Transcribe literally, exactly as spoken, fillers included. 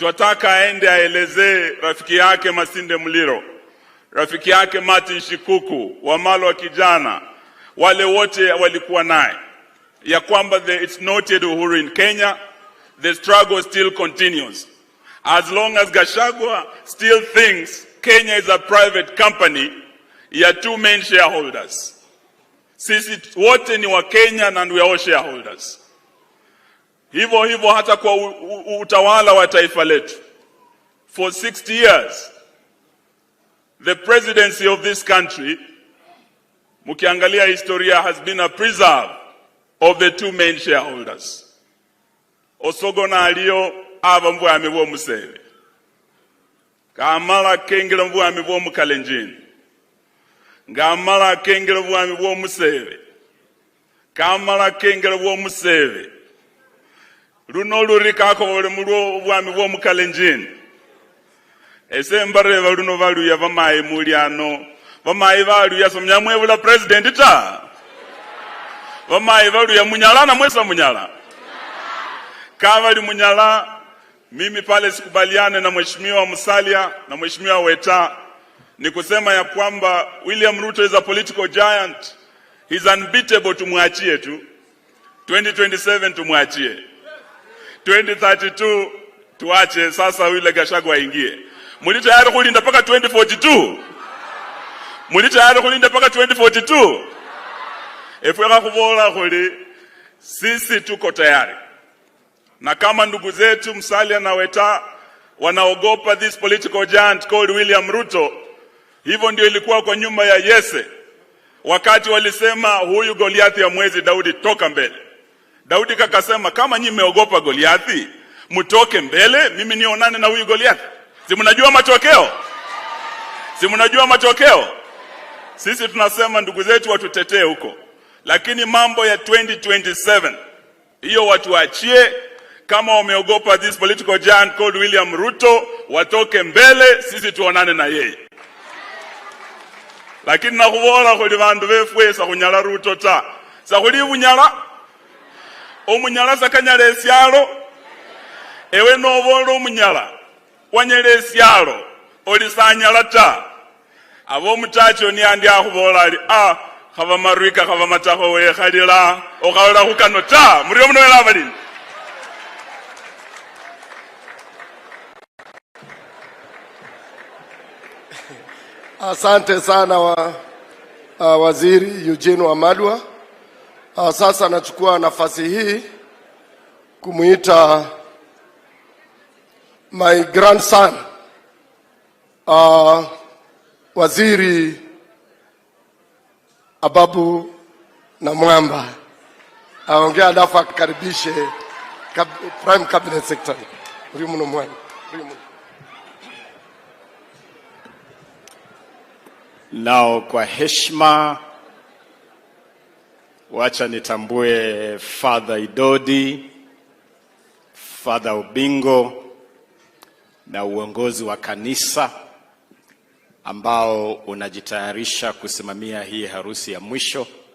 Twataka aende aelezee rafiki yake Masinde Muliro, rafiki yake Martin Shikuku, Wamalwa kijana, wale wote walikuwa naye, ya kwamba the, it's not yet Uhuru in Kenya, the struggle still continues. As long as Gachagua still thinks Kenya is a private company ya two main shareholders. Sisi wote ni wa Kenya and we are all shareholders. Hivyo hivyo hata kwa u, u, utawala wa taifa letu. For sixty years, the presidency of this country, mukiangalia historia, has been a preserve of the two main shareholders. Osogo nalio aba mubwami bw'omusebe. Kamala kengela mubwami bw'omukalenjini. Ngamala kengela obwami bw'omusebe. Kamala kengela bw'omusebe. Luno luri kakobole mulwo obwami bw'omukalenjini. Ese mbareba luno baluya bamayi muli ano. Bamayi baluya so munyala mwebula president ta. Bamayi baluya munyala na mwesa munyala. Kabali munyala, mimi pale sikubaliane na Mheshimiwa Musalia na Mheshimiwa Weta, ni kusema ya kwamba William Ruto is a political giant. He's unbeatable, tumwachie tu. Twenty twenty-seven tumwachie. Twenty thirty-two tuache, sasa yule Gachagua aingie. Muli tayari kulinda paka twenty forty-two? Muli tayari kulinda paka twenty forty-two? Efwe khakhubola khuli sisi tuko tayari. Na kama ndugu zetu Musalia na Weta wanaogopa this political giant called William Ruto, hivyo ndio ilikuwa kwa nyumba ya Yese. Wakati walisema, "Huyu Goliathi hamwezi, Daudi, toka mbele." Daudi kakasema, "Kama nyinyi mmeogopa Goliathi, mtoke mbele, mimi nionane na huyu Goliathi." Si mnajua matokeo? Si mnajua matokeo? Sisi tunasema ndugu zetu watutetee huko. Lakini mambo ya twenty twenty-seven, hiyo watuachie. Kama wameogopa this political giant called William Ruto, watoke mbele, sisi tuonane na yeye. Lakini nakhubola khuli bandu befwe, sakhunyala Ruto ta. Sakhuli bunyala. Omunyala sakanyala esialo. Ewe nobola omunyala wanyala esialo, oli sanyala ta. Aba omutacho niye andi akhubola ali, "Ah, khaba marwika, khaba matakho wekhalila, okhalola khukano ta." Murio muno wela abalindi. Asante sana wa, uh, Waziri Eugene Wamalwa. Uh, sasa nachukua nafasi hii kumuita my grandson, uh, Waziri Ababu Namwamba aongea, alafu akaribishe kab-, Prime Cabinet Secretary. Uri muno mwana. Uri muno. Nao kwa heshima, wacha nitambue Father Idodi, Father Obingo na uongozi wa kanisa ambao unajitayarisha kusimamia hii harusi ya mwisho.